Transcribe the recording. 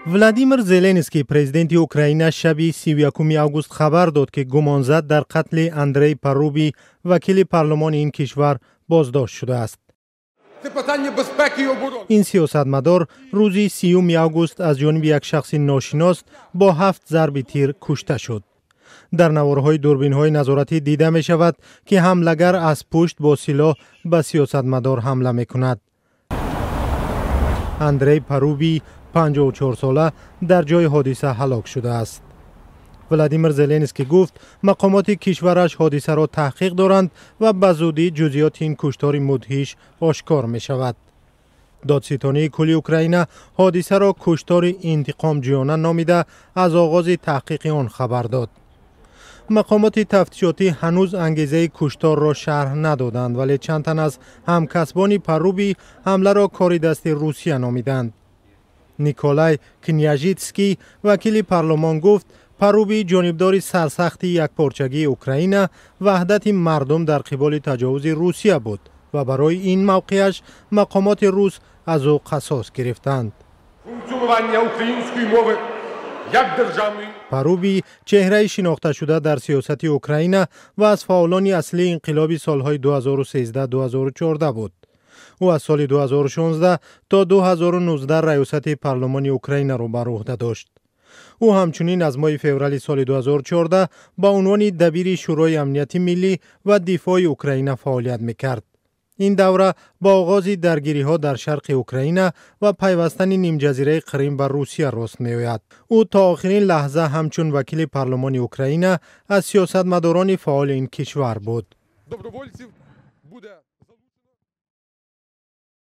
Владимир Зеленский, президенти Украина, шаби 31 август хабар дод, ки гумонзад дар қатли Андрей Парубий, вакили парлумони ин кишвар, боздошт шудааст. Ин сиёсатмадор рӯзи 30 август аз ҷониби як шахси ношинос бо ҳафт зарби тир кушта шуд. Дар наворҳои дурбинҳои назоратӣ дида мешавад, ки ҳамлагар аз пушт бо силоҳ ба сиёсатмадор ҳамла мекунад. Андрей Парубий, 54сола, дар ҷои ҳодиса ҳалок шудааст. Владимир Зеленский гуфт, мақомоти кишвараш ҳодисаро таҳқиқ доранд ва ба зудӣ ҷузъиёти ин куштори мудҳиш ошкор мешавад. Додситонии кулли Украина ҳодисаро куштори интиқомҷӯёна номида, аз оғози таҳқиқи он хабар дод. Мақомоти тафтишотӣ ҳанӯз ангезаи кушторро шарҳ надоданд, вале чанд тан аз ҳамкасбони Парубий ҳамларо кори дасти Русия номиданд. Николай Княжитский, вакили парлумон, гуфт, Парубий ҷонибдори сарсахти якпорчагии Украина, ваҳдати мардум дар қиболи таҷовузи Русия буд ва барои ин мавқеаш мақомоти рус аз ӯ қасос гирифтанд. Парубий чеҳраи шинохташуда дар сиёсати Украина ва аз фаъолони аслии инқилоби солҳои 2013-2014 буд. Ӯ аз соли 2016 то 2019 раёсати парлумони Украинаро бар уҳда дошт. Ӯ ҳамчунин аз моҳи феврали соли 2014 ба унвони дабири Шӯрои амнияти миллӣ ва дифои Украина фаъолият мекард. Ин давра ба оғози даргириҳо дар шарқи Украина ва пайвастани нимҷазираи Қрим ба Русия рост меояд. Ӯ то охирин лаҳза ҳамчун вакили парлумони Украина аз сиёсатмадорони фаъоли ин кишвар буд.